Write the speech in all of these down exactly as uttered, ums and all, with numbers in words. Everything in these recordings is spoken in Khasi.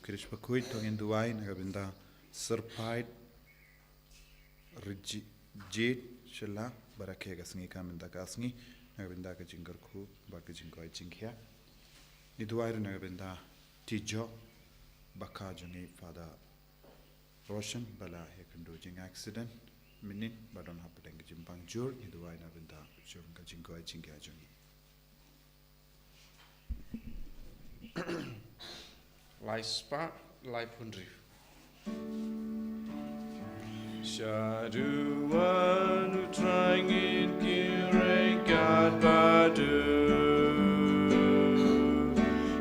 Krish Bakhuid, to ngin duwai na ka bynta Sir Pait Rijit Shylla, ba rakhe ka sngi ka mynta ka sngi, na ka bynta ka jingkyrkhu bad ka jingkoit jingkhiah. Ngi duwai ruh na ka bynta Tijo, ba ka jong ngi Father Roshan, ba la ïakynduh jing accident mynnin, ba don hapdeng ka jingpang jur. Ngi duwai na ka bynta jong ka jingkoit jingkhiah jong ngi. Lai spah laiphew hynriew. Shaduh wan U Trai, ngin kyrhai kat bad U.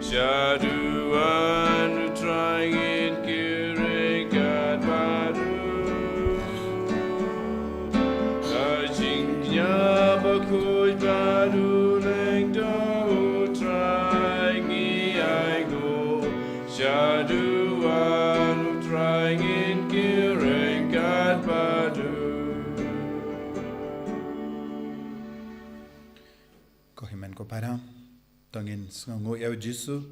Shaduh wan U Trai, ngin kyrhai kat bad U. Ka jingkñia bakhuid bad U Lyngdoh U Trai ngi ai nguh. Shaduh wan U Trai, ngin kyrhai kat bad U. Ko hynmen ko para, to ngin sngewnguh ïa U Jisu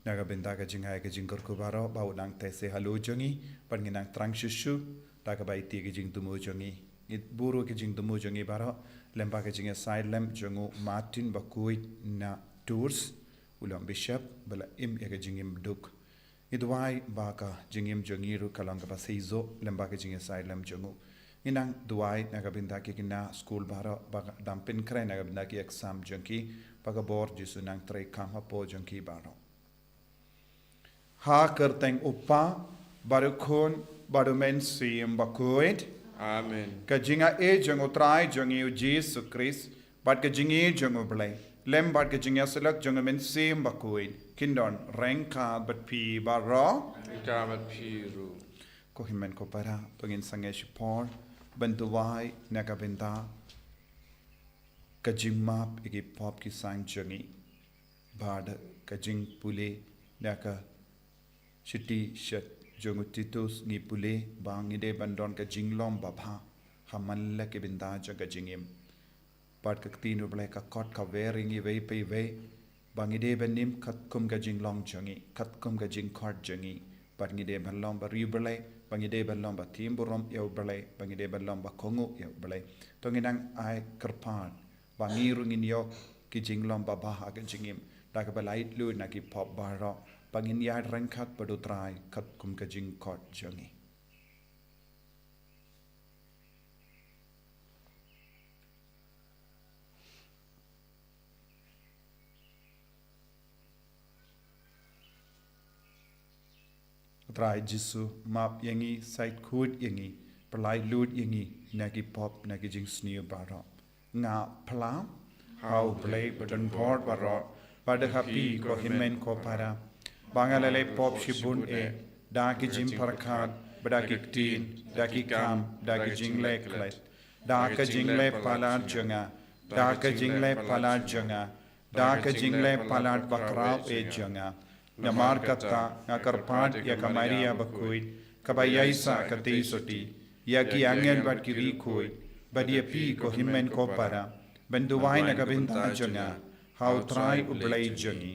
na ka bynta ka jingai ka jingkyrkhu baroh, ba u nang teh seh halor jong ngi, bad ngin nang thrang shuh shuh da kaba ïa ka jingthmu jong ngi. Ngi buh ruh ka jingthmu jong ngi baroh lyngba ka jingïasaid lem jong u Martin Bakhuid na Tours, u long bishop ba la im ïa ka jingim duk. Ngi duwai ba ka jingim jong ngi ruh ka long kaba seisoh lyngba ka jingïasaid lem jong u. Ngi nang duwai na ka bynta ki khynnah skul baroh, ba ka dang pynkhreh na ka bynta ki exam jong ki, ba ka bor Jisu nang treikam hapoh jong ki baroh. Ha ka kyrteng U Kpa, bad U Khun, bad U Mynsiem Bakhuid. Amen. Ka jingaiei jong U Trai jong ngi U Jisu Khrist, bad ka jingïeit jong U Blei, lem bad ka jingïasyllok jong U Mynsiem Bakhuid, kin don ryngkat bad phi baroh. Ryngkat bad phi ruh. Ko hynmen ko para, to ngin sangeh shipor ban duwai na ka bynta ka jingmap ïa ki pop ki saiñ jong ngi. Bad ka jingpule na ka shithi sha jong u Titus ngi pule ba ngi dei ban don ka jinglong babha ha man la ki bynta jong ka jingim. Bad ka ktien U Blei ka khot kawei ïa ngi iwei pa iwei ba ngi dei ban im katkum ka jinglong jong ngi, katkum ka jingkhot jong ngi. Bad ngi dei ban long ba riewblei, ba ngi dei ban long ba thiem burom ïa U Blei, ba ngi dei ban long ba kohnguh ïa U Blei. To ngin nang ai kyrpad ba ngi ruh ngin ïoh ki jinglong babha ha ka jingim da kaba lait lut na ki pop baroh, ba ngin ïaid ryngkat bad U Trai katkum ka jingkhot jong ngi. Trai Jisu, map ïa ngi, sait khuid ïa ngi, pynlait lut ïa ngi na ki pop, na ki jingsniew baroh. Nga phla ha U Blei badonbor baroh, bad ha phi ko hynmen ko para, ba nga la leh pop shibun eh, da ki jingpyrkhat, bad da ki ktien, da ki kam, da ki jingleh klet, da ka jingleh palat jong nga, da ka jingleh palat jong nga, da ka jingleh palat bakhraw eh jong nga. Namar kata nga kyrpad ïa ka Maria bakhuid, kaba ïaisah ka tei sotti, ïa ki angel bad ki riewkhuid, bad ïa phi ko hynmen ko para, ban duwai na ka bynta jong nga ha U Trai U Blei jong ngi.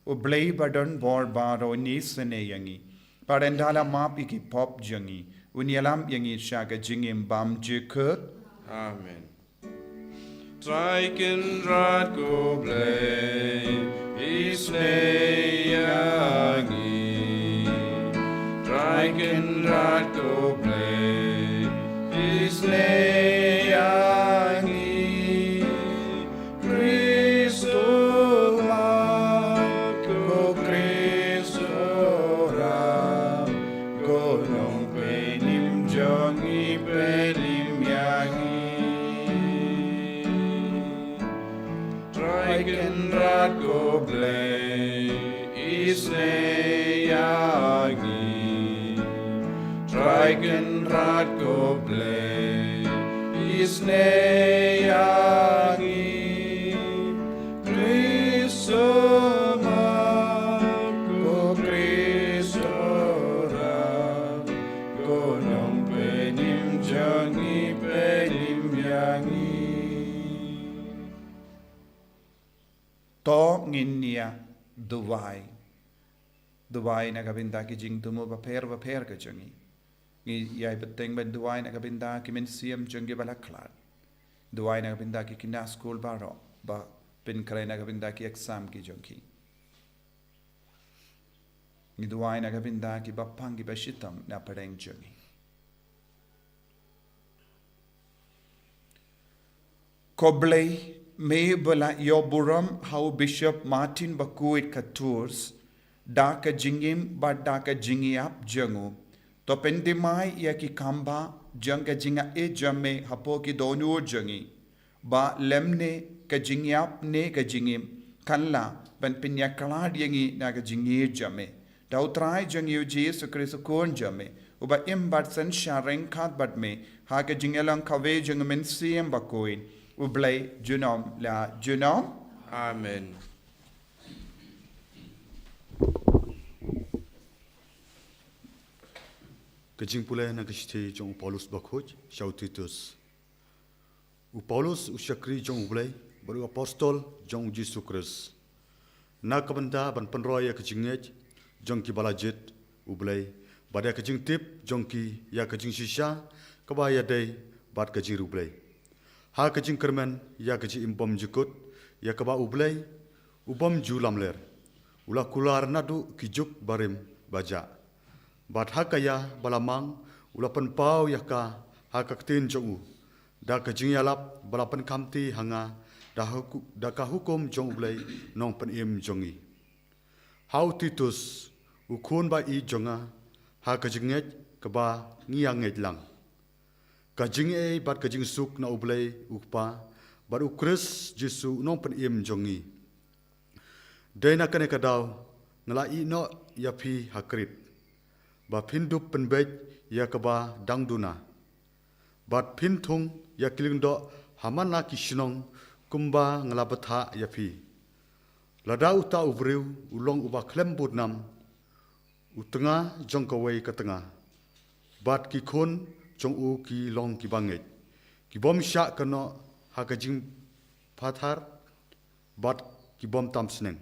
U Blei badonbor baroh un isynei ïa ngi, bad un da la map ïa ki pop jong ngi, un ïalam ïa ngi sha ka jingim bymjukut. Amen. Trai Kynrad ko Blei, isynei ïa ngi. Trai Kynrad ko Blei, isynei ïa ngi. Khrist u mat, ko Khrist u ram, ko Nongpynim jong ngi, pynim ïa ngi. Trai Kynrad ko Blei, isynei ïa ngi. Trai Kynrad ko Blei, isynei ïa ngi. Khrist u mat, ko Khrist u ram, ko Nongpynim jong ngi, pynim ïa ngi. To ngin ïa duwai. Duwai na ka bynta ki jingthmu bapher bapher ka jong ngi. Ngi ïai bteng ban duwai na ka bynta ki mynsiem jong ki ba la khlad. Duwai na ka bynta ki khynnah skul baroh ba pynkhreh na ka bynta ki exam ki jong ki. Ngi duwai na ka bynta ki ba pang ki ba shitom na pdeng jong ngi. Ko Blei, me ba la ïoh burom ha u Bishop Martin Bakhuid ka Tours da ka jingim bad da ka jingïap jong u, to pynthymmai ïa ki kam ba jong ka jingïeit jong me hapoh ki dohnud jong ngi. Ba lymne ka jingïap ne ka jingim kan lah ban pynïakhlad ïa ngi na ka jingïeit jong me. Da u Trai jong ngi u Jisu Khrist u Khun jong me, uba im bad synshar ryngkat bad me ha ka jingïalang kawei jong u Mynsiem Bakhuid, U Blei junom la junom. Amen. Ka jingpule na ka shithi jong u Paulus Bakhuid sha u Titus. U Paulus u shakri jong U Blei bad u apostol jong u Jisu Khrist, na ka bynta ban pynroi ïa ka jingngeit jong ki ba la jied U Blei bad ïa ka jingtip jong ki ïa ka jingshisha kaba ïadei bad ka jingriewblei, ha ka jingkyrmen ïa ka jingim bymjukut ïa kaba U Blei u bym ju lamler u la kular naduh ki juk barim bajah. Bad ha ka ïa ba la mang u la pynpaw ïa ka ha ka ktien jong u, da ka jingïalap ba la pynkhamti ha nga da, hu-, da ka hukum jong U Blei Nongpynim jong ngi. Ha u Titus, u khun ba ïeit jong nga, ha ka jingngeit kaba ngi ïa ngeit lang, ka jingaiei bad ka jingsuk na U Blei u Kpa bad u Khrist Jisu u Nongpynim jong ngi. Dei na kane ka daw nga la ïeh noh ïa phi ha Krit, ba phin dup pynbeit ïa kaba dang duna, bad phin thung ïa ki lyngdoh ha man la ki shnong, kumba nga la bthah ïa phi. Lada uta u briew u long uba khlem bud nam, u tnga jong kawei ka tnga, bad ki khun jong u ki long ki bangeit, ki bym shah kynnoh ha ka jingpathar bad ki bym tam sneng.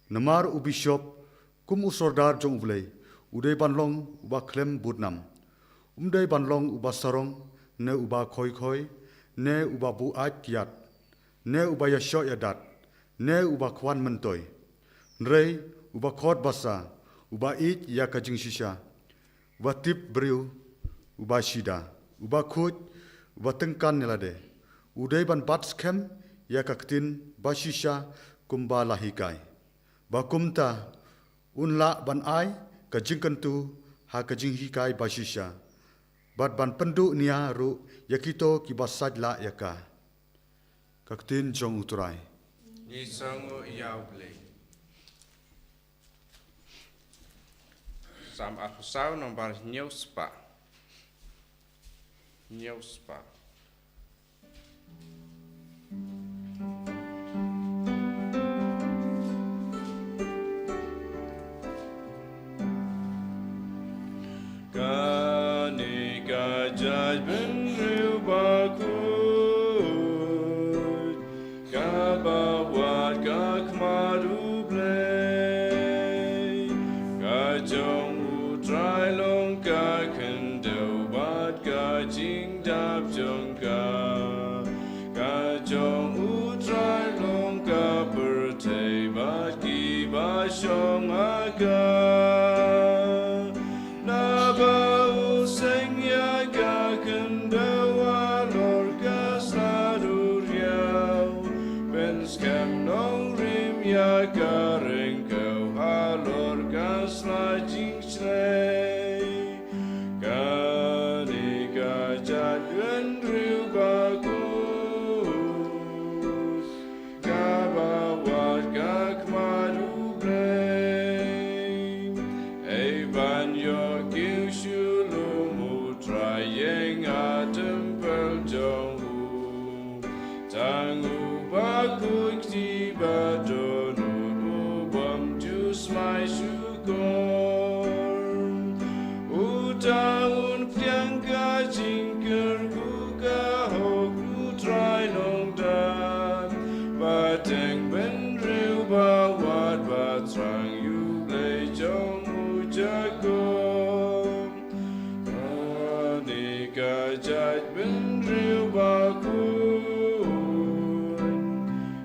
Namar u bishop, kum u sordar jong U Blei, u dei ban long uba khlem bud nam. Um dei ban long uba sarong, ne uba khoi khoi, ne uba buaid kiad, ne uba ïashoh ïadat, ne uba khwan myntoi. Hynrei uba khot basa, uba ïeit ïa ka jingshisha, uba tip briew, uba shida, uba khuid, uba tyngkan ïa lade. U dei ban bat skhem ïa ka ktien bashisha kumba la hikai, ba kumta un lah ban ai ka jingkyntu ha ka jinghikai bashisha, bad ban pynduh nia ruh ïa kito kiba sait lah ïa ka. Ka ktien jong U Trai. Ngi sngewnguh ïa U Blei. Salm arphew saw, nombar hynñiew spah. Hynñiew spah. Kane ka jaitbynriew bakhuid, kaba wad ka khmat U Blei. Ka jong U Trai long ka khyndew bad ka jingdap jong ka. Ka jong U Trai long ka pyrthei bad kiba shong ha ka. Naba u seng ïa ka khyndew halor ka sla duriaw, pynskhem nongrim ïa ka ryngkew halor ka sla jingshlei. Kane ka jaitbynriew bakhuid, kaba wad ka khmat U Blei. Ei ban ïoh kiew sha lum U Trai, ïeng ha templ jong u. Tang uba khuid kti ba dohnud, u bym ju smai shukor. Uta un pdiang ka jingkyrkhu, ka hok U Trai Nongdan. Pateng bynriew ba wad ba thrang ïa U Blei jong Jait bynriew ba khuid,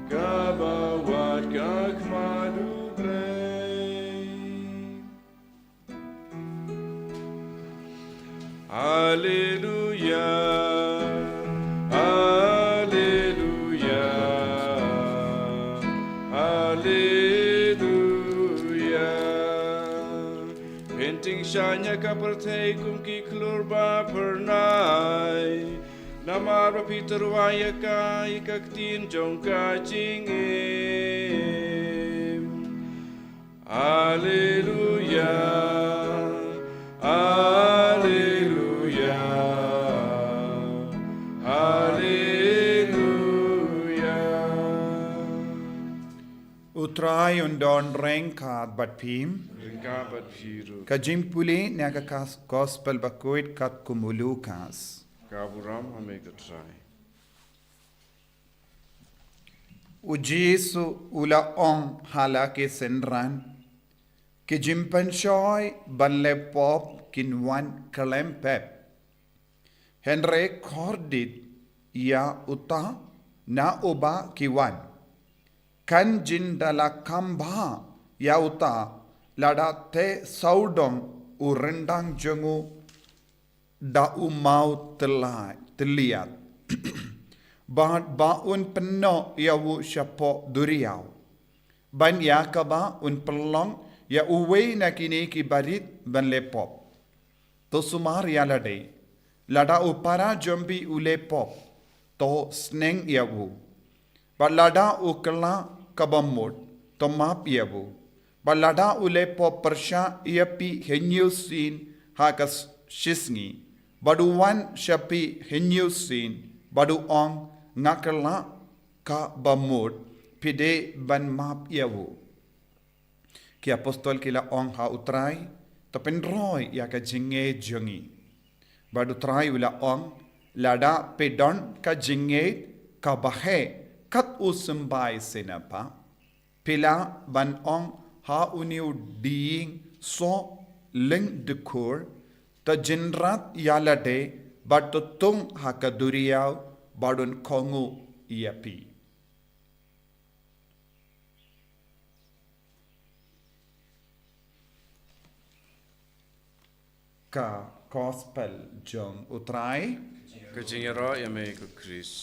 kaba wad ka khmat U Blei. Alleluia, alleluia, alleluia. Phin tyngshaiñ ïa ka pyrthei kum ki khlur ba phyrnai, namar ba phi tyrwa ïa ka, ïa ka ktien jong ka jingim. Alleluia, alleluia, alleluia. U Trai un don ryngkat bad phi. Ryngkat bad phi ruh. Ka jingpule na ka kas-, Gospel Bakhuid katkum u Lukas. Ka burom ha me ko Trai. U Jisu u la ong ha la ki synran, ki jingpynshoi ban leh pop kin wan khlem pep. Hynrei kordit ïa uta na uba ki wan. Kan jin da la kham bha ïa uta lada te sawdong u ryndang jong u da u maw tylliat. Bad ba un pynnoh ïa u shapoh duriaw. Ban ïa kaba un pynlong ïa uwei na kine ki barit ban leh pop. To sumar ïa lade. Lada u para jong phi u leh pop, to sneng ïa u. Bad lada u kylla kaba mut, to map ïa u. Bad lada u leh pop pyrshah ïa phi hynñiew sien ha ka s-, shisngi, bad u wan sha phi hynñiew sien, bad u ong, nga kylla kaba mut, phi dei ban map ïa u. Ki apostol ki la ong ha u Trai, to pynroi ïa ka jingngeit jong ngi. Bad u Trai u la ong, lada phi don ka jingngeit kaba heh kat u symbai sinaphah, phi lah ban ong ha une u dieng soh lyngdkhur, to jynrat ïa lade bad to thung ha ka duriaw bad un kohnguh ïa phi. Ka Gospel jong u Trai. Ka jingïaroh ïa me ko Khrist.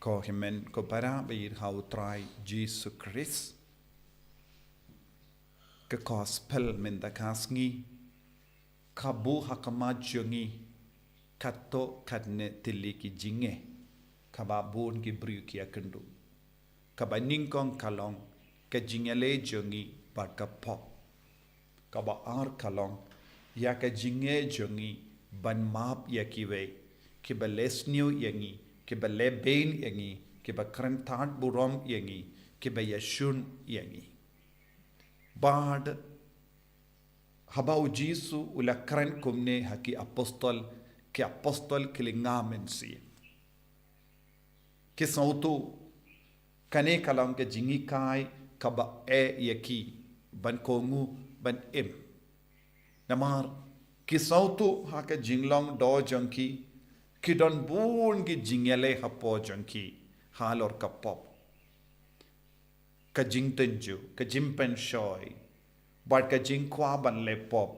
Ko hynmen ko para ba ïeit ha u Trai Jisu Khrist. Ka Gospel mynta ka sngi ka buh ha khmat jong ngi katto katne tylli ki jingeh kaba bun ki briew ki ïakynduh. Kaba nyngkong ka long ka jingïaleh jong ngi bad ka pop. Kaba ar ka long ïa ka jingeh jong ngi ban map ïa kiwei kiba leh sniew ïa ngi, kiba leh beiñ ïa ngi, kiba kren tad burom ïa ngi, kiba ïashun ïa ngi. Bad haba u Jisu u la kren kumne ha ki apostol, ki apostol ki lynga mynsiem. Ki sngewthuh kane ka long ka jinghikai kaba eh ïa ki ban kohnguh ban im. Namar ki sngewthuh ha ka jinglong doh jong ki, ki don bun ki jingïaleh hapoh jong ki halor ka pop. Ka jingtynjuh, ka jingpynshoi, bad ka jingkwah ban leh pop,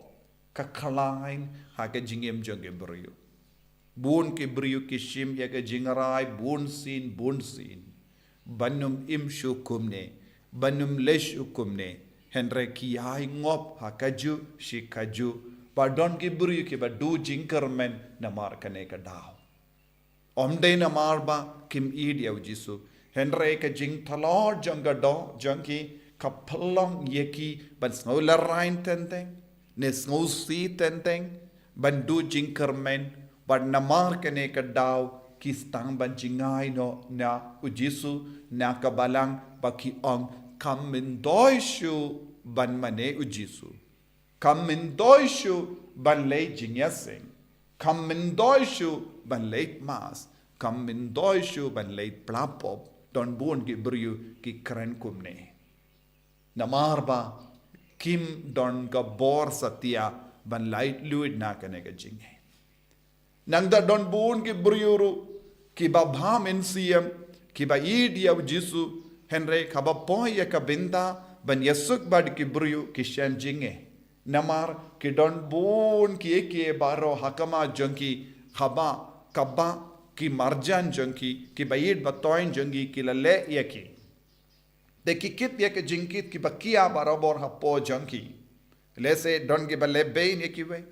ka khlaiñ ha ka jingim jong ki briew. Bun ki briew ki shim ïa ka jingrai bunsien bunsien. Ban ym im shuh kumne, ban ym leh shuh kumne, hynrei ki ïai ngop ha kajuh shi kajuh, ba don ki briew kiba duh jingkyrmen namar kane ka daw. Ym dei namar ba kim ïeit ïa u Jisu. Hynrei ka jingtlot jong ka doh jong ki ka pynlong ïa ki ban sngew lehrain teng teng, ne sngewsih teng teng, ban duh jingkyrmen, bad namar kane ka daw ki sdang ban jngai noh na u Jisu, na ka balang ba ki ong kam myntoi shuh ban mane u Jisu. Kam myntoi shuh ban leh jingïaseng. Kam myntoi shuh ban leh mass. Kam myntoi shuh ban leh pla pop. Don bun ki briew ki kren kumne. Namar ba kim don ka bor satia ban laitluid na kane ka jingngeit. Nangta don bun ki briew ruh kiba bha mynsiem, kiba ïeit ïa u Jisu, hynrei haba poi ïa ka bynta ban ïasuk bad ki briew ki shem jingeh. Namar ki don bun kiei kiei baroh ha khmat jong ki, haba kaba ki marjan jong ki, kiba ïeit ba toiñ jong ki, ki la leh ïa ki. Te ki kit ïa ka jingkit kiba khia barabor hapoh jong ki. Lehse don kiba leh beiñ ïa kiwei,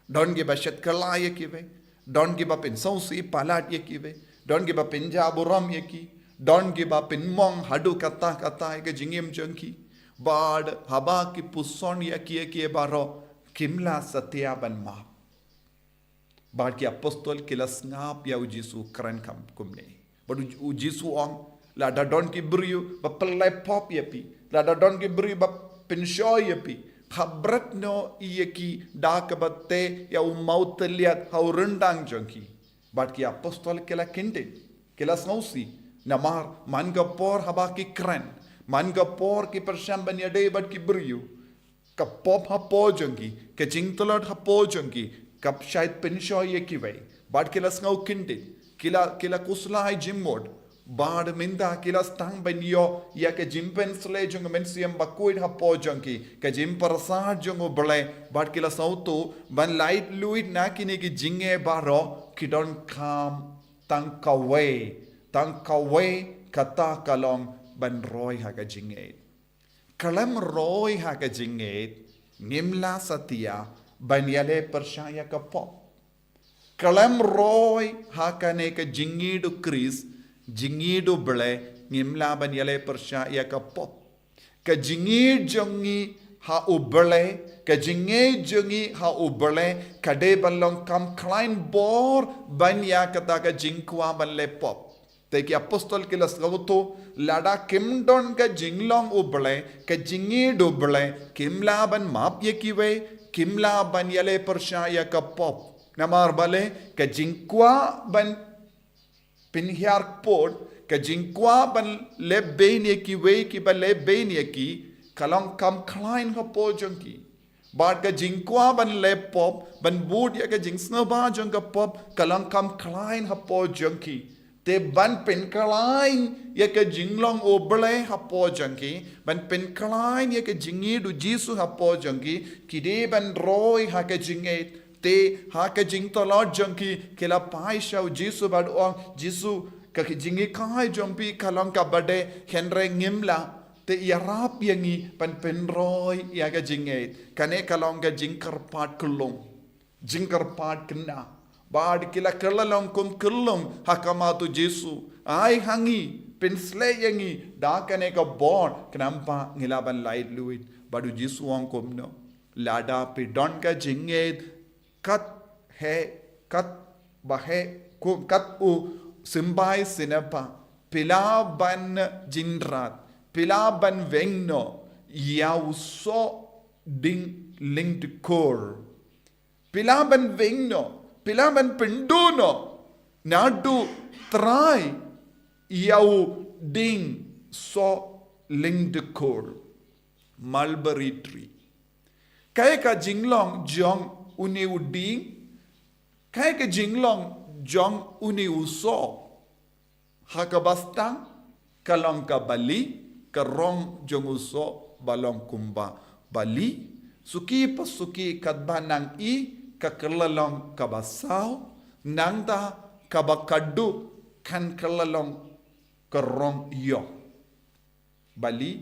don kiba shet kylla ïa kiwei, don kiba pynsngewsih palat ïa kiwei, don kiba pynjah burom ïa ki, don kiba pynmong haduh katta katta ïa ka jingim jong ki. Bad haba ki puson ïa kiei kiei baroh, kim lah satia ban map. Bad ki apostol ki la sngap ïa u Jisu kren kam kumne. Bad u, u Jisu ong, lada don ki briew ba pynleh pop ïa phi, lada don ki briew ba pynshoi ïa phi, khabret noh ïa ki da kaba teh ïa u mawtylliat ha u ryndang jong ki. Bad ki apostol ki la kyndit, ki la sngewsih, namar man ka por haba ki kren, man ka por ki pyrshang ban ïadei bad ki briew, ka pop hapoh jong ki, ka jingtlot hapoh jong ki, ka shait pynshoi ïa kiwei. Bad ki la sngew kyndit, ki la, ki la khuslai jingmut. Bad mynta ki la sdang ban ïoh ïa ka jingpynsleh jong ka Mynsiem Bakhuid hapoh jong ki, ka jingpyrsad jong U Blei. Bad ki la sngewthuh ban laitluid na kine ki jingeh baroh, ki donkam tang kawei, tang kawei, kata ka long ban roi ha ka jingngeit. Khlem roi ha ka jingngeit, ngim lah satia ban ïaleh pyrshah ïa ka pop. Khlem roi ha kane ka jingïeit u Khrist, jingïeit U Blei, ngim lah ban ïaleh pyrshah ïa ka pop. Ka jingïeit jong ngi ha U Blei, ka jingngeit jong ngi ha U Blei, ka dei ban long kam khlaiñ bor ban ïa kata ka jingkwah ban leh pop. Te ki apostol ki la sngewthuh, lada kim don ka jinglong U Blei, ka jingïeit U Blei, kim lah ban map ïa kiwei, kim lah ban ïaleh pyrshah ïa ka pop. Namar balei, ka jingkwah ban pynhiar kput, ka jingkwah ban leh beiñ ïa kiwei kiba leh beiñ ïa ki, ka long kam khlaiñ hapoh jong ki. Bad ka jingkwah ban leh pop, ban bud ïa ka jingsngewbha jong ka pop, ka long kam khlaiñ hapoh jong ki. Te ban pynkhlaiñ ïa ka jinglong U Blei hapoh jong ki, ban pynkhlaiñ ïa ka jingïeit u Jisu hapoh jong ki, ki dei ban roi ha ka jingngeit. Te ha ka jingtlot jong ki, ki la phai sha u Jisu bad ong, Jisu, ka jinghikai jong phi ka long kaba dei, hynrei ngim lah. Te ïarap ïa ngi ban pynroi ïa ka jingngeit. Kane ka long ka jingkyrpad kyllum, jingkyrpad khynnah. Bad ki la kylla long kum kyllum ha khmat u Jisu. Ai ha ngi, pynsleh ïa ngi da kane ka bor, khnang ba ngi lah ban laitluid. Bad u Jisu u ong kumno, lada phi don ka jingngeit kat he, kat ba he, ku, kat u symbai snepa, phi lah ban jynrat, phi lah ban weng noh ïa u soh dieng lyngdkhur. Phi lah ban weng noh, phi lah ban pynduh noh, naduh trai ïa u dieng soh lyngdkhur. Mulberry tree. Kaei ka jinglong jong une u dieng, kaei ka jinglong jong une u soh. Ha kaba sdang, ka long ka bali, ka rong jong u soh ba long kumba bali, suki pa suki katba nang i, ka kylla long kaba saw, nangta kaba khatduh kan kylla long ka rong ïong. Bali,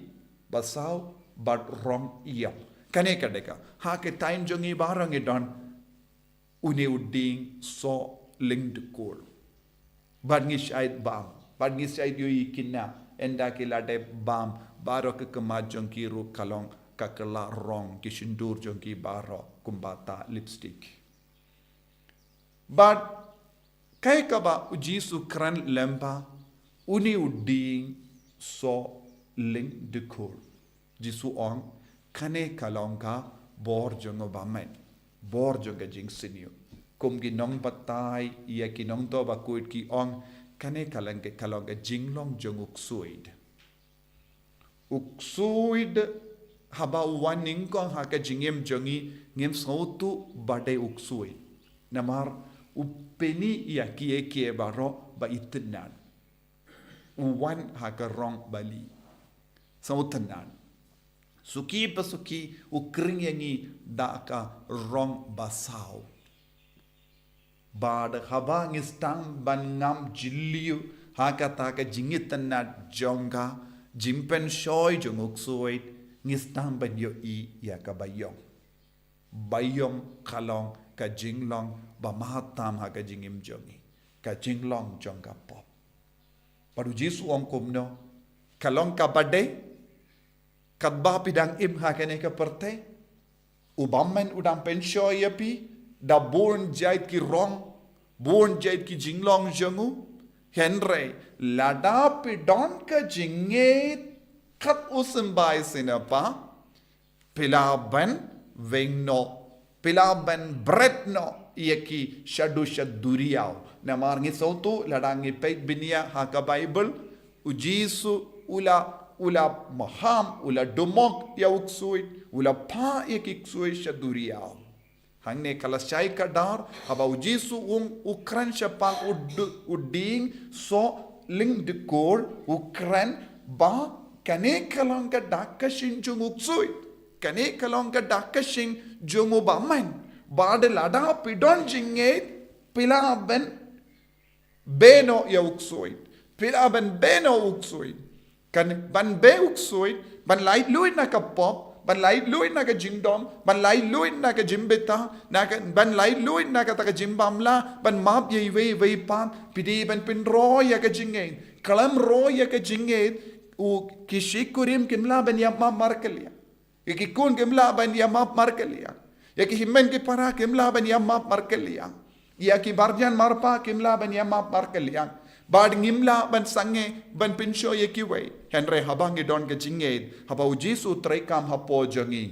basaw, bad rong ïong. Kane ka dei ka. Ha ka time jong ngi baroh ngi don une u dieng soh lyngdkhur. Bad ngi shait bam, bad ngi shait ïohi kine, ynda ki la dep bam, baroh ka khmat jong ki ruh ka long ka kylla rong, ki shyndur jong ki baroh kumba ta lipstick. Bad kaei kaba u Jisu kren lyngba une u dieng soh lyngdkhur. Jisu ong, kane ka long ka bor jong u bamit, bor jong ka jingsniew. Kum ki nongbatai ïa ki nongthoh bakhuid ki ong, kane ka long ka, ka long ka jinglong jong u ksuid. U ksuid haba u wan nyngkong ha ka jingim jong ngi, ngim sngewthuh ba dei u ksuid. Namar u pyni ïa kiei kiei baroh ba itynnad. U wan ha ka rong ba lieh. Sngewtynnad. Suki pa suki u khring ïa ngi da ka rong ba saw. Bad haba ngi sdang ban ngam jylliew ha kata ka jingitynnad jong ka jingpynshoi jong u ksuid, ngi sdang ban ïohi ïa ka baïong. Baïong ka long ka jinglong ba matam ha ka jingim jong ngi. Ka jinglong jong ka pop. Bad u Jisu u ong kumno? Ka long kaba dei, katba phi dang im ha kane ka pyrthei, u bymman u dang pynshoi ïa phi da bun jait ki rong, bun jait ki jinglong jong u. Hynrei lada phi don ka jingngeit kat u symbai synpa, phi lah ban weng noh, phi lah ban bret noh ïa ki shaduh sha duriaw. Namar ngi sngewthuh lada ngi peit bniah ha ka Baibl, u Jisu u la, u la maham, u la dumok ïa u ksuid, u la phah ïa ki ksuid sha duriaw. Hangne ka la shai ka dar, haba u Jisu u ong u kren shaphang u d-, u dieng soh lyngdkhur, u kren ba kane ka long ka dak ka shyieng jong u ksuid. Kane ka long ka dak ka shyieng jong u bymman. Bad lada phi don jingngeit, phi lah ban beh noh ïa u ksuid. Phi lah ban beh noh u ksuid. Kan ban beh u ksuid, ban laitluid na ka pop, ban laitluid na ka jingdom, ban laitluid na ka jingbitar, na ka, ban laitluid na kata ka jingbymlah, ban map ïa iwei ïa iwei pat, phi dei ban pynroi ïa ka jingngeit. Khlem roi ïa ka jingngeit, u ki shikurim kim lah ban ïa map markylliang. Ïa ki khun kim lah ban ïa map markylliang. Ïa ki hynmen ki para kim lah ban ïa map markylliang. Ïa ki marjan marpa kim lah ban ïa map markylliang. Bad ngim lah ban sangeh ban pynshoi ïa kiwei. Hynrei haba ngi don ka jingngeit, haba u Jisu u trei kam hapoh jong ngi,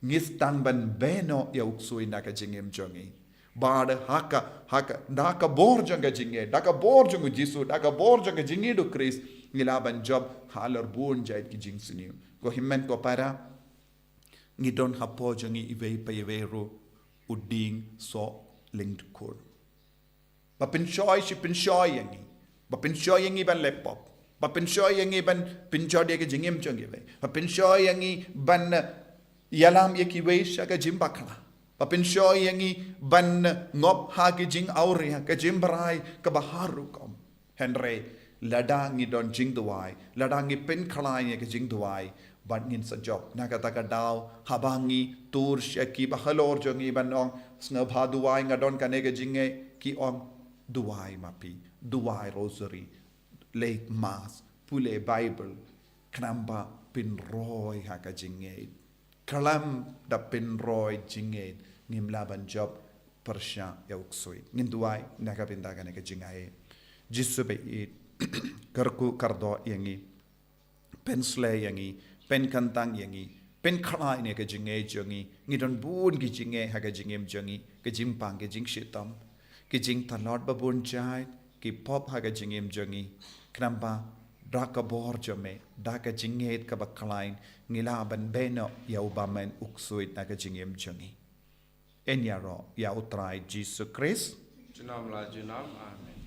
ngi sdang ban beh noh ïa u ksuid na ka jingim jong ngi. Bad ha ka, ha ka, da ka bor jong ka jingngeit, da ka bor jong u Jisu, da ka bor jong ka jingngeit u Khrist, ngi lah ban jop halor bun jait ki jingsniew. Ko hynmen ko para, ngi don hapoh jong ngi iwei pa iwei ruh u dieng soh lyngdkhur. Ba pynshoi shi pynshoi ïa ngi. Ba pynshoi ïa ngi ban leh pop. Ba pynshoi ïa ngi ban pynjot ïa ka jingim jong kiwei. Ba pynshoi ïa ngi ban, eh, ïalam ïa kiwei sha ka jingbakla. Ba pynshoi ïa ngi ban, eh, ngop ha ki jingawria, ka jingbrai kaba har rukom. Hynrei lada ngi don jingduwai, lada ngi pynkhlaiñ ïa ka jingduwai, bad ngin sa jop. Na kata ka daw, haba ngi tur sha kiba halor jong ngi ban ong, sngewbha duwai, nga don kane ka jingngeit, ki ong, duwai ma phi, duwai rosary, leit mass, pule Baibl, khnang ba pynroi ha ka jingngeit. Khlem da pynroi jingngeit, ngim lah ban jop pyrshah ïa u ksuid. Ngin duwai na ka bynta kane ka jingaiei. Jisu ba ïeit, kyrkhu kyrdoh ïa ngi. Pynsleh ïa ngi, pynkyntang ïa ngi, pynkhlaiñ ïa ka jingngeit jong ngi. Ngi don bun ki jingngeit ha ka jingim jong ngi, ka jingpang, ka jingshitom, ka jingtlot ba bun jait, ki pop ha ka jingim jong ngi. Khnang ba da ka bor jong me, da ka jingngeit kaba khlaiñ, ngi lah ban beh noh ïa u bymman u ksuid na ka jingim jong ngi. Yn ïaroh ïa u Trai Jisu Khrist. Junom la junom. Amen.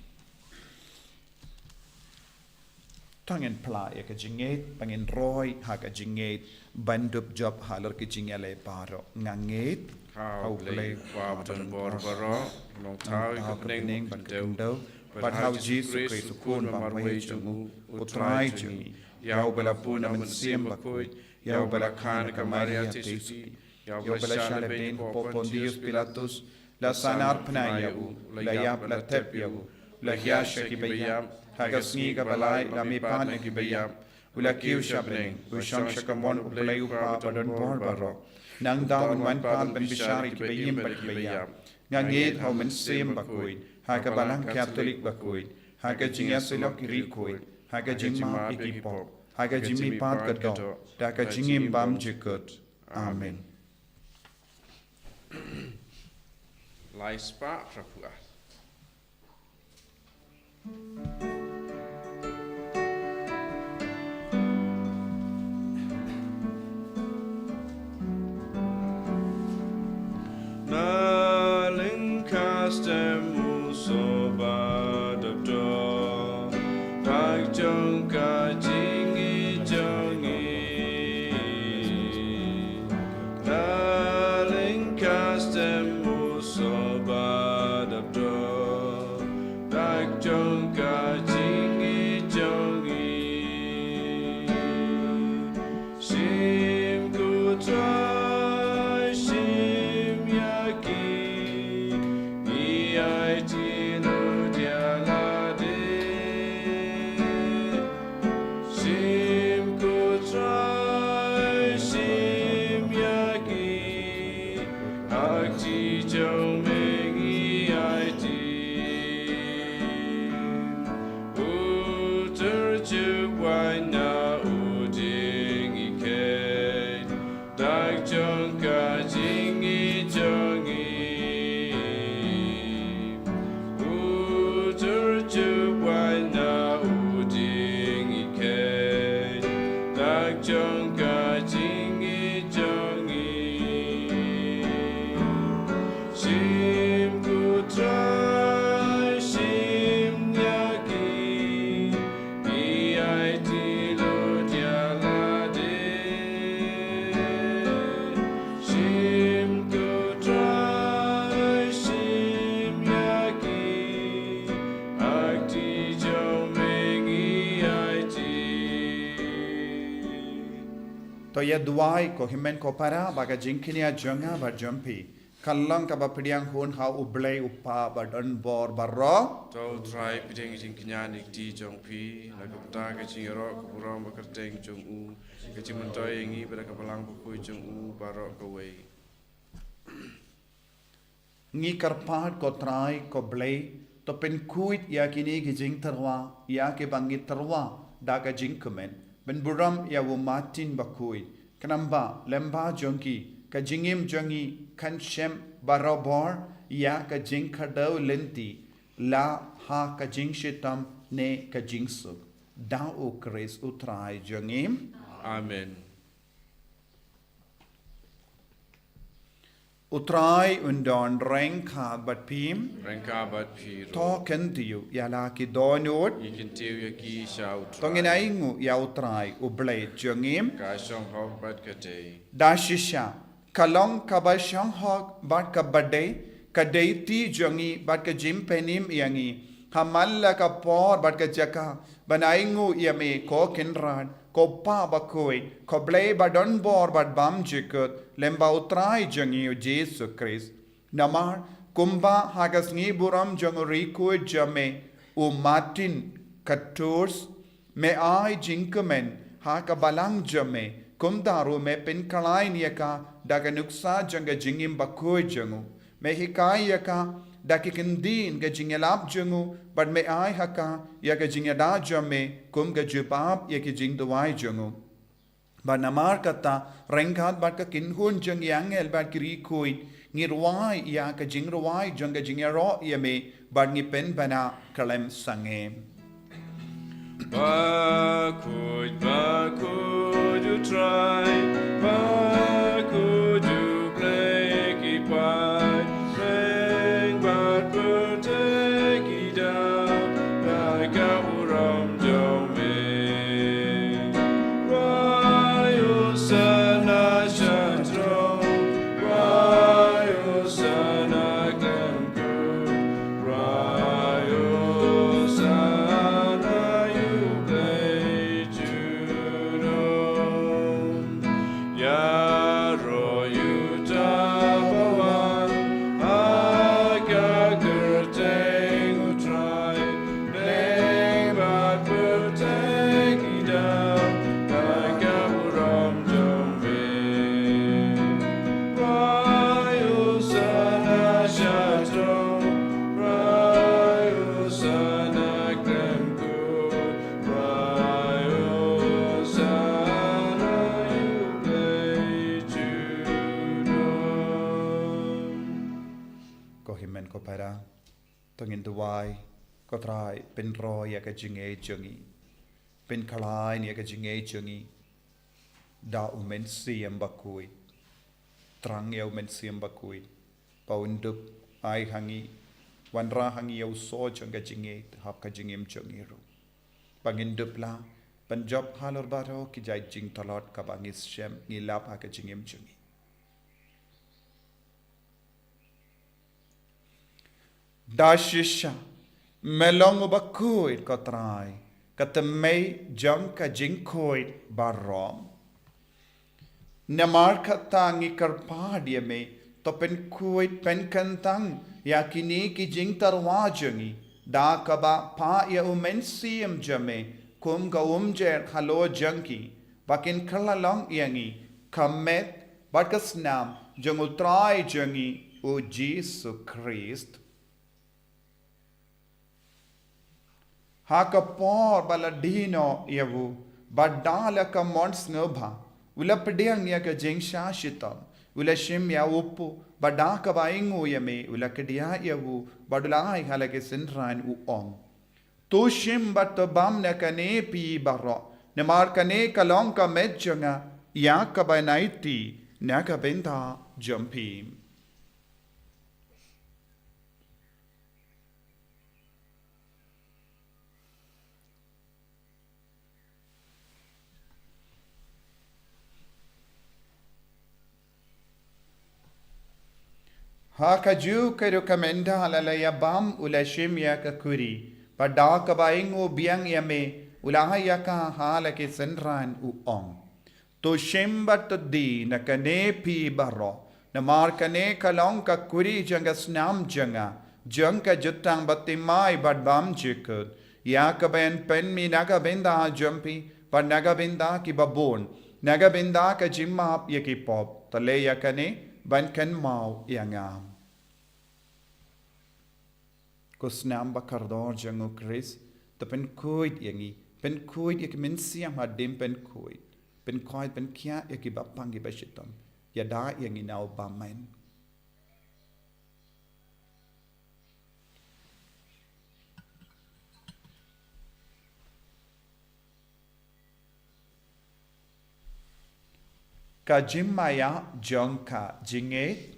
To ngin phla ïa ka jingngeit, ba ngin roi ha ka jingngeit, ban dup jop halor ki jingïaleh baroh. Nga ngeit ha U Blei Kpa badonbor baroh, Nongthaw ïa ka bneng bad ka khyndew, bad ha U Jisu Khrist u Khun ba marwei jong u, U Trai jong ngi, ïa uba la bun na u Mynsiem Bakhuid, ïa uba la kha na ka Maria theisotti, ïa uba la shah lehbeiñ hapoh Pontius Pilatus, la sahnarphna ïa u, la ïap, la thep ïa u, la hiar sha kiba ïap, ha ka sngi kaba lai la mihpat na kiba ïap, u la kiew sha bneng, u shong sha kamon U Blei U Kpa badonbor baroh. Nangta un wan pat ban bishar ïa kiba im bad kiba ïap. Nga ngeit ha U Mynsiem Bakhuid, ha ka Balang Katholik bakhuid, ha ka jingïasyllok ki riewkhuid, ha ka jingmap ïa ki pop, ha ka jingmihpat ka doh, da ka jingim bymjukut. Amen. Lai spah hynriewphew ar. Ti jong me ngi aiti. U tur ju wan na u ding i ke. Dak jong ka jing i jong i. U tur ju wan na u ding i ke. Dak jong ka jing i jong i. Shim ku Trai, shim ïa ki, ki aiti lut ïa lade. Shim ku Trai, shim ïa ki, ha kti jong me ngi aiti. To ïa duwai ko hynmen ko para ba ka jingkñia jong nga bad jong phi kan long kaba pdiang hun ha U Blei U Kpa badonbor baroh. To U Trai pdiang jingkñia na kti jong phi, na ka bynta ka jingïaroh ka burom ba kyrteng jong u, ka jingmyntoi ïa ngi bad ka Balang Bakhuid jong u baroh kawei. Ngi kyrpad ko Trai ko Blei, to pynkhuid ïa kine ki jingtyrwa, ïa kiba ngi tyrwa da ka jingkmen. Pynburom ïa u Martin Bakhuid, khnang ba lem bad jong ki ka jingim jong ngi kan shem barabor ïa ka jingkyrduh lynti, la ha ka jingshitom ne ka jingsuk. Da U Khrist U Trai jong ngi. Amen. U Trai un don ryngkat bad phi. Ryngkat bad phi ruh. To kyntiew ïa la ki dohnud. Ngi kyntiew ïa ki sha U Trai. To ngin ainguh ïa U Trai U Blei jong ngi. Ka shong hok bad ka dei. Da shisha ka long kaba shong hok bad kaba dei, ka dei ti jong ngi bad ka jingpynim ïa ngi ha man la ka por bad ka jaka ban ainguh ïa me ko Kynrad, ko Pa Bakhuid, ko Blei badonbor bad bymjukut, lem bad U Trai jong ngi U Jisu Khrist. Namar kumba ha ka sngi burom jong u riewkhuid jong me u Martin ka Tours, me ai jingkmen ha ka balang jong me, kumta ruh me pynkhlaiñ ïa ka da ka nuksa jong ka jingim bakhuid jong u. Me hikai ïa ka da ki kyntien ka jingïalap jong u, bad me ai ha ka ïa ka jingïada jong me kum ka jubab ïa ki jingduwai jong u. Bad namar kata, ryngkat bad ka kynhun jong ki angel bad ki riewkhuid, ngi rwai ïa ka jingrwai jong ka jingïaroh ïa me, bad ngi pynbna khlem sangeh. Bakhuid, bakhuid U Trai, bakhuid U Blei ki paid, ïeng bad pyrthei ki dap da ka burom jong me. Rwai Hosana sha throne, rwai Hosana khlem kut, rwai Hosana ïa U Blei junom. Ïaroh ïa uta uba wan ha ka kyrteng U Trai, ïeng bad pyrthei ki dap da ka burom jong me. Rwai Hosana sha throne, rwai Hosana khlem kut, rwai Hosana ïa U Blei junom. Ko hynmen ko para, to ngin duwai, ko Trai pynroi ïa ka jingngeit jong ngi, pynkhlaiñ ïa ka jingngeit jong ngi da U Mynsiem Bakhuid. Thrang ïa U Mynsiem Bakhuid ba un dup ai ha ngi, wanrah ha ngi ïa u soh jong ka jingngeit ha ka jingim jong ngi ruh, ba ngin dup lah ban jop halor baroh ki jait jingtlot kaba ngi shem ngi lap ha ka jingim jong ngi. Da shisha me long uba khuid ko Trai, ka tymmen jong ka jingkhuid baroh. Namar kata ngi kyrpad ïa me, to pynkhuid pynkyntang ïa kine ki jingtyrwa jong ngi da kaba phah ïa U Mynsiem jong me kum ka umjer halor jong ki, ba kin kylla long ïa ngi ka met bad ka snam jong U Trai jong ngi u Jisu Khrist. Ha ka por ba la die noh ïa u, bad da la ka mon sngewbha, u la pdiang ïa ka jingshah shitom, u la shim ïa u pu, bad da kaba ainguh ïa me, u la kdiah ïa u, bad u la ai ha la ki synran u ong: To shim bad to bam na kane phi baroh, namar kane ka long ka met jong nga, ïa kaba ngan aiti na ka bynta jong phi. Ha kajuh ka ruh ka mynta la la ïa bam u la shim ïa ka kuri, bad da kaba ainguh biang ïa me, u la ai ïa ka ha la ki synran u ong: To shim bad to die na kane phi baroh, namar kane ka long ka kuri jong ka snam jong nga, jong ka jutang bathymmai bad bymjukut, ïa kaba yn pynmih na ka bynta jong phi, bad na ka bynta kiba bun, na ka bynta ka jingmap ïa ki pop, to leh ïa kane ban kynmaw ïa nga. Ko snam ba kordor jong u Khrist, to pynkhuid ïa ngi, pynkhuid ïa ki mynsiem hadien pynkhuid, pynkhuid pynkhiah ïa kiba pang kiba shitom, ïada ïa ngi na u bymman. Ka jingmaïa jong ka jingngeit.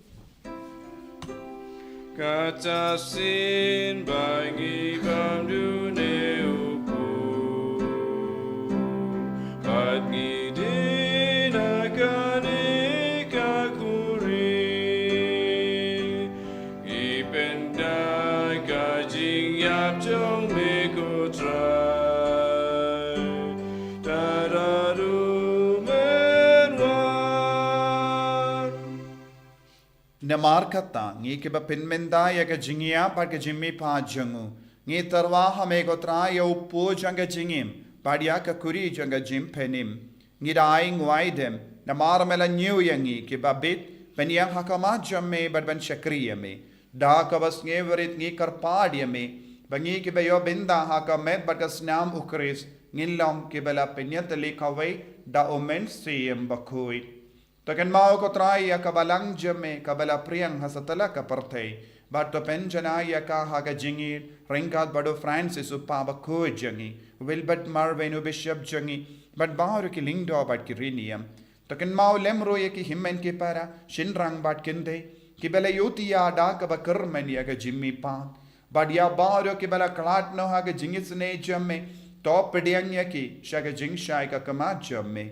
Kata shisien ba ngi bam dune u pu, bad ngi die na kane ka kuri, ngi pynda ka jingïap jong me ko Trai, tad haduh men wan. Namar kata, ngi kiba pynmynta ïa ka jingïap bad ka jingmihpat jong u, ngi tyrwa ha me ko Trai ïa u pu jong ka jingim, bad ïa ka kuri jong ka jingpynim. Ngi da ai nguaidem, namar me la ñiew ïa ngi kiba bit, ban ïeng ha khmat jong me bad ban shakri ïa me. Da kaba sngewrit ngi kyrpad ïa me, ba ngi kiba ïoh bynta ha ka met bad ka snam u Khrist, ngin long kiba la pynïatylli kawei da u Mynsiem Bakhuid. To kynmaw ko Trai ïa ka balang jong me kaba la phriang ha satlak ka pyrthei, bad to pynjanai ïa ka ha ka jingïeit, ryngkat bad u Francis u Papa bakhuid jong ngi, Wilbert Marwin u Bishop jong ngi, bad baroh ki lyngdoh bad ki riewniam. To kynmaw lem ruh ïa ki hynmen ki para, shynrang bad kynthei, kiba la ïohi ïa da kaba kyrmen ïa ka jingmihpat, bad ïa baroh kiba la khlad noh ha ka jingisynei jong me, to pdiang ïa ki sha ka jingshai ka khmat jong me.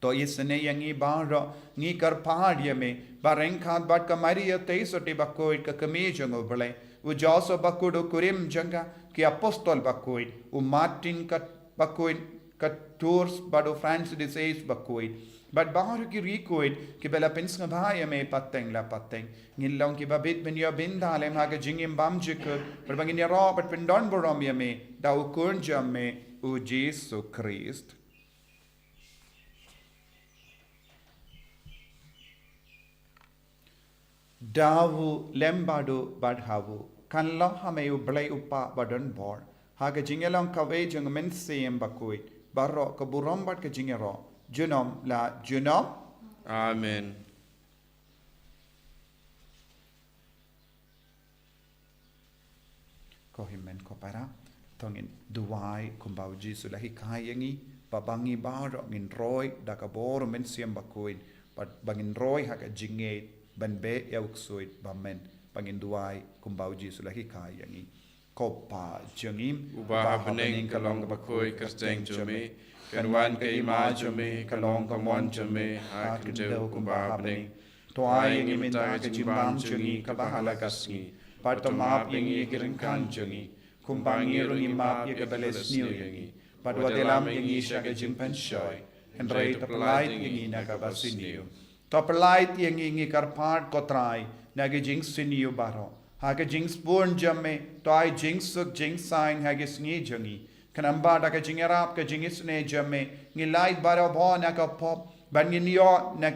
To isynei ïa ngi baroh, ngi kyrpad ïa me, ba ryngkat bad ka Maria Theisotti bakhuid ka kmie jong u Blei, u Joseph bakhuid u kurim jong ka, ki apostol bakhuid, u Martin ka bakhuid, ka Tours bad u Francis de Sales bakhuid, bad baroh ki riewkhuid kiba la pynsngewbha ïa me pateng la pateng, ngin long kiba bit ban ïoh bynta lem ha ka jingim bymjukut, bad ba ngin ïaroh bad pyndonburom ïa me da u Khun jong me, u Jisu Khrist. Da u lem bad u bad ha u, kan long ha me u Blei u Kpa badonbor, ha ka jingïalong kawei jong u Mynsiem Bakhuid, baroh ka burom bad ka jingïaroh, junom la junom. Amen. Ko hynmen ko para, to ngin duwai kumba u Jisu u la hikai ïa ngi, ba ba ngi baroh ngin roi da ka bor u Mynsiem Bakhuid, ba, ba ngin roi ha ka jingngeit ban beh ïa u ksuid bymmen, ba ngin duwai kumba u Jisu u la hikai ïa ngi. Ko Kpa jong ngi, uba ha bneng, ka long kaba khuid kyrteng jong me, kan wan ka hima jong me, ka long ka mon jong me ha ka khyndew kumba ha bneng. To ai ïa ngi mynta ka jingbam jong ngi kaba ha la ka sngi, bad to map ïa ngi ïa ki ryngkang jong ngi, kumba ngi ruh ngi map ïa kiba la sniew ïa ngi, bad wat ïalam ïa ngi sha ka jingpynshoi, hynrei to pyllait ïa ngi na kaba sniew. To pyllait ïa ngi, ngi kyrpad ko Trai, na ki jingsniew baroh. Ha ka jingsbun jong me, to ai jingsuk jingsaiñ ha ki sngi jong ngi. Khnang ba da ka jingïarap ka jingisynei jong me, ngin lait baroh bor na ka pop, bad ngin ïoh na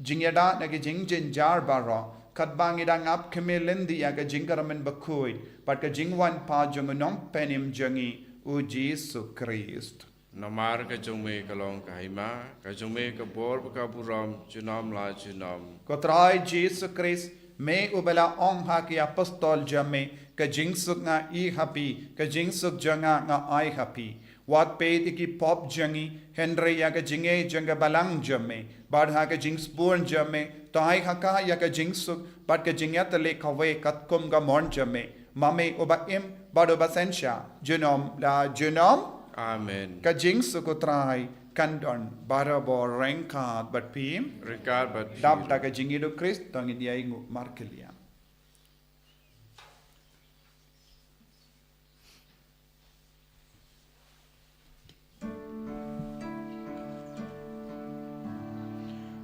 jingïada na ki jingjynjar baroh, Katba ngi dang ap khmih lynti ïa ka jingkyrmen bakhuid bad ka jingwan pat jong u Nongpynim jong ngi, u Jisu Khrist. Namar ka jong me ka long ka hima, ka jong me ka bor bad ka burom, junom la junom. Ko Trai Jisu Khrist, me uba la ong ha ki apostol jong me, ka jingsuk nga ai ha phi, ka jingsuk jong nga nga ai ha phi. Wat peit ïa ki pop jong ngi, hynrei ïa ka jingngeit jong ka balang jong me. Bad ha ka jingsbun jong me, to ai ha ka ïa ka jingsuk bad ka jingïatylli kawei katkum ka mon jong me. Ma me uba im bad uba synshar junom la junom. Amen. Ka jingsuk u Trai kan don barabor ryngkat bad phi. Ryngkat bad phi. Dap da ka jingïeid u Khrist to ngin ïai nguh markylliang.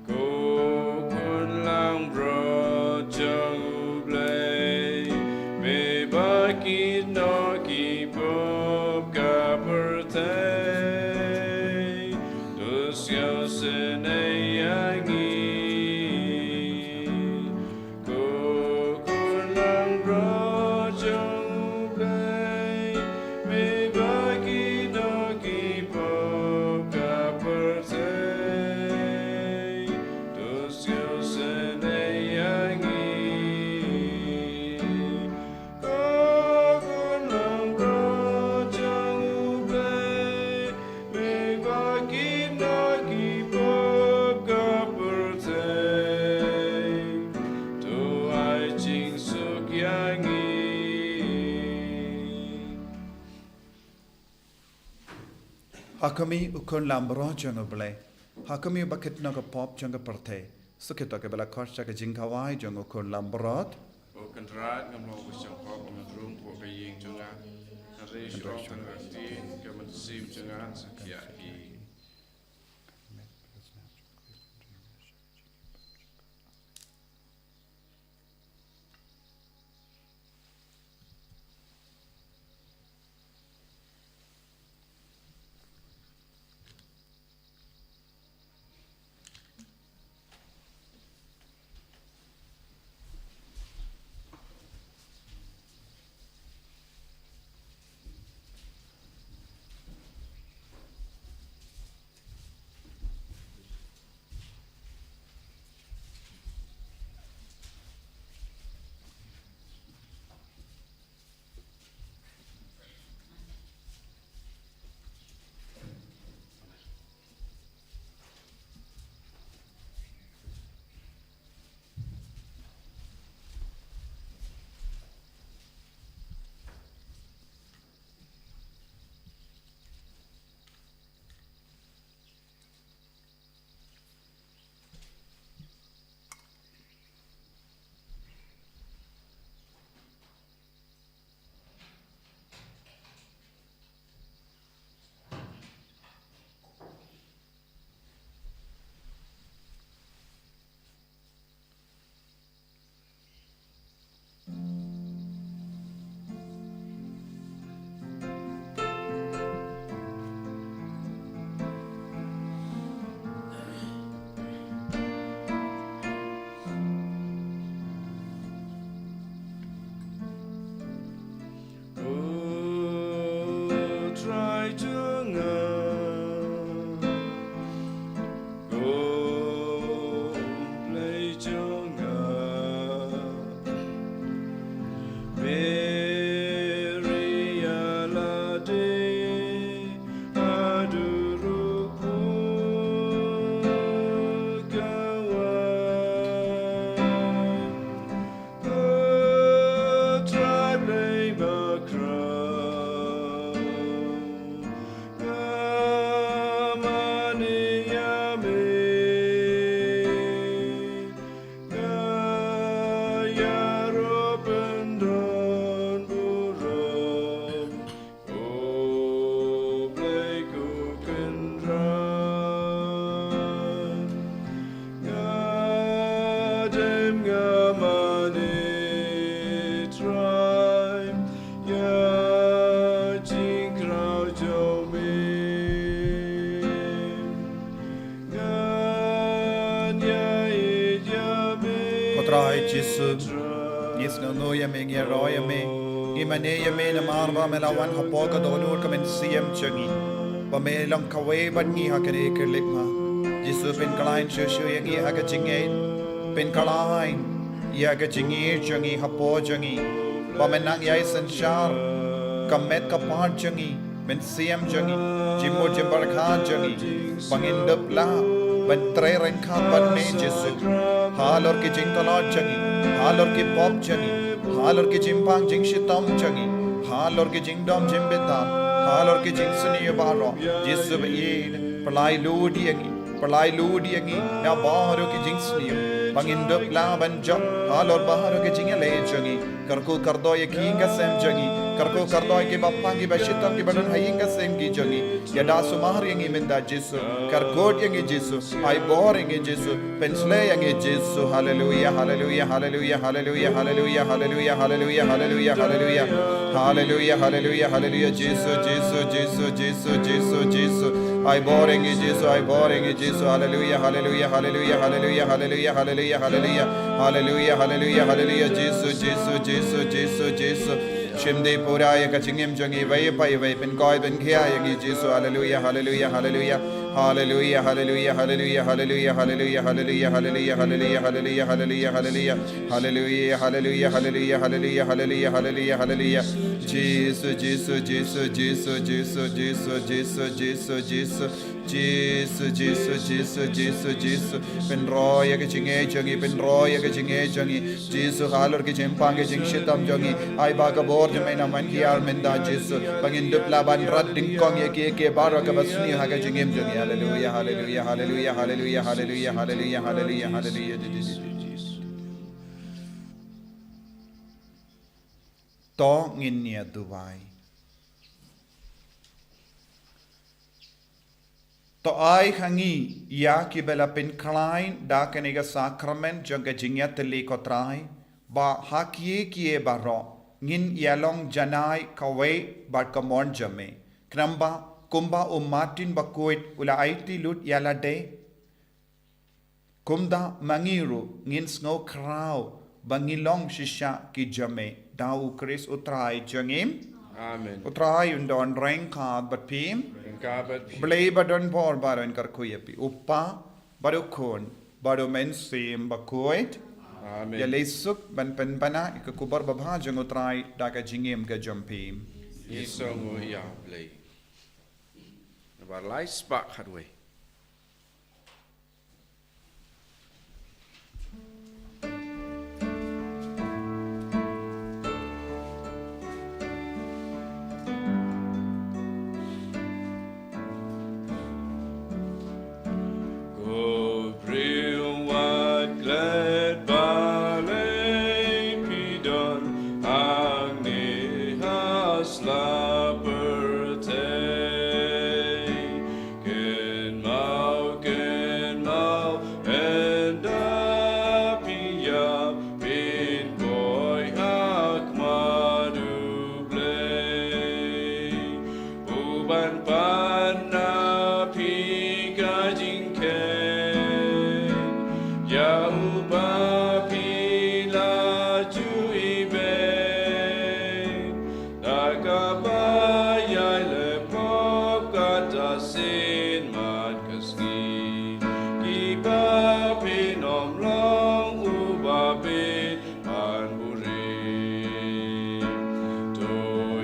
Ko Khun langbrot jong U Blei, me ba kit noh ki pop ka pyrthei, to sngewsynei ïa ngi. Ko Khun langbrot jong U Blei, me ba kit noh ki pop ka pyrthei, to sngewsynei ïa ngi. Ko Khun langbrot jong U Blei, me ba kit noh ki pop ka pyrthei, to ai jingsuk ïa ngi. Ha khmih u Khun langbrot jong U Blei, ha khmih ba kit noh ka pop jong ka pyrthei. Suk ïa to kiba la khot sha ka jingkhawai jong u Khun langbrot. O Kynrad, ngam long ba shong pop, ngam rung pop ka ïing jong nga. Hynrei shu ong tang ka ktien, ka mynsiem jong nga sa khih ïa hi. Trai Jisu, ngi sngewnguh ïa me, ngi ïaroh ïa me, ngi mane ïa me namar ba me la wan hapoh ka dohnud ka mynsiem jong ngi, ba me long kawei bad ngi ha kane ka lykma. Jisu, pynkhlaiñ shuh shuh ïa ngi ha ka jingngeit, pynkhlaiñ ïa ka jingngeit jong ngi hapoh jong ngi, ba men nang ïai synshar ka met ka phad jong ngi, mynsiem jong ngi, jingmut jingpyrkhat jong ngi, ba ngin dup lah ban trei ryngkat bad me Jisu. Halor ki jingtlot jong ngi, halor ki pop jong ngi, halor ki jingpang jingshitom jong ngi, halor ki jingdom jingbitar, halor ki jingsniew baroh, Jisu ba ïeit, pynlait lut ïa ngi, pynlait lut ïa ngi na baroh ki jingsniew, ba ngin dup lah ban jop halor baroh ki jingïaleh jong ngi. Kyrkhu kyrdoh ïa ki ïing ka sem jong ngi, kyrkhu kyrdoh ïa kiba pang kiba shitom kiba don ha ïing ka sem ki jong ngi. Ïada sumar ïa ngi mynta Jisu, kyrkhu ïa ngi Jisu, ai bor ïa ngi Jisu, pynshlei ïa ngi Jisu. Haleluia, haleluia, haleluia, haleluia, Jisu, Jisu, Jisu, Jisu, Jisu, Jisu. Ai bor ïa ngi Jisu, ai bor ïa ngi Jisu. Haleluia, haleluia, haleluia, haleluia, haleluia, haleluia, haleluia. Haleluia, haleluia, haleluia, Jisu, Jisu, Jisu, Jisu, Jisu. Shim dei pura ïa ka jingim jong ngi iwei pa iwei, pynkhuid pynkhiah ïa ngi Jisu. Haleluia, haleluia, haleluia. Haleluia, haleluia, haleluia, haleluia, haleluia, haleluia, haleluia, haleluia, haleluia, haleluia. Haleluia, haleluia, haleluia, haleluia, haleluia, haleluia, haleluia. Jisu, Jisu, Jisu, Jisu, Jisu, Jisu, Jisu, Jisu, Jisu. Jisu, Jisu, Jisu, Jisu, Jisu. Pynroi ïa ka jingngeit jong ngi, pynroi ïa ka jingngeit jong ngi. Jisu, halor ki jingpang ki jingshitom jong ngi, ai ba ka bor jong me nang wan hiar mynta Jisu, ba ngin dup lah ban rat dyngkong ïa kiei kiei baroh kaba sniew ha ka jingim jong ngi. Haleluia, haleluia, haleluia, haleluia, haleluia, haleluia, haleluia, haleluia, Jisu. To ngin ïa duwai. To ai ha ngi ïa kiba la pynkhlaiñ da kane ka sakramen jong ka jingïatylli, ko Trai, ba ha kiei kiei baroh ngin ïa long janai kawei bad ka mon jong me. Khnang ba kumba u Martin Bakhuid u la aiti lut ïa lade, kumta ma ngi ruh ngin sngewkhraw ba ngi long shisha ki jong me, da u Khrist u Trai jong ngi. Amen. U Trai un don ryngkat bad phi. Ryngkat bad phi. Blei ba don bor baroh un kyrkhu ïa phi, u Kpa bad u Khun bad u Mynsiem Bakhuid. Amen. Ïaleh suk ban pynbna ïa ka khubor babha jong u Trai da ka jingim ka jong phi. Ngi sngewnguh ïa Blei. Namar lai spah khatwei. Ko briew wat klet balei phi don hangne ha sla pyrthei. Kynmaw, kynmaw, ynda phi ïap phin poi ha khmat u Blei. U ban pan na phi ka jingkheiñ ïa uba phi la ju ibeiñ. Da kaba ïai leh pop kata sien mat ka sngi, kiba phin ym long uba phin pan burim. To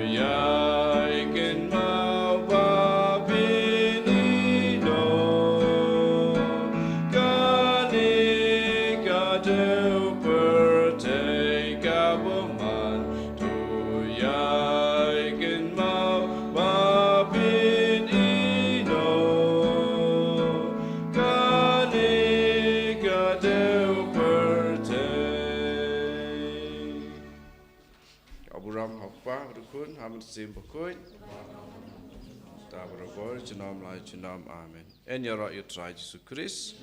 ïai kynmaw ba phin ïehnoh, kane ka dei u pyrthei ka bymman. To ïai kynmaw ba phin ïehnoh, kane ka dei u pyrthei. Ka burom ha u Kpa, ha u Khun, ha u Mynsiem Bakhuid. Ta barabor junom la junom. Amen. Yn ïaroh ïa u Trai Jisu Khrist.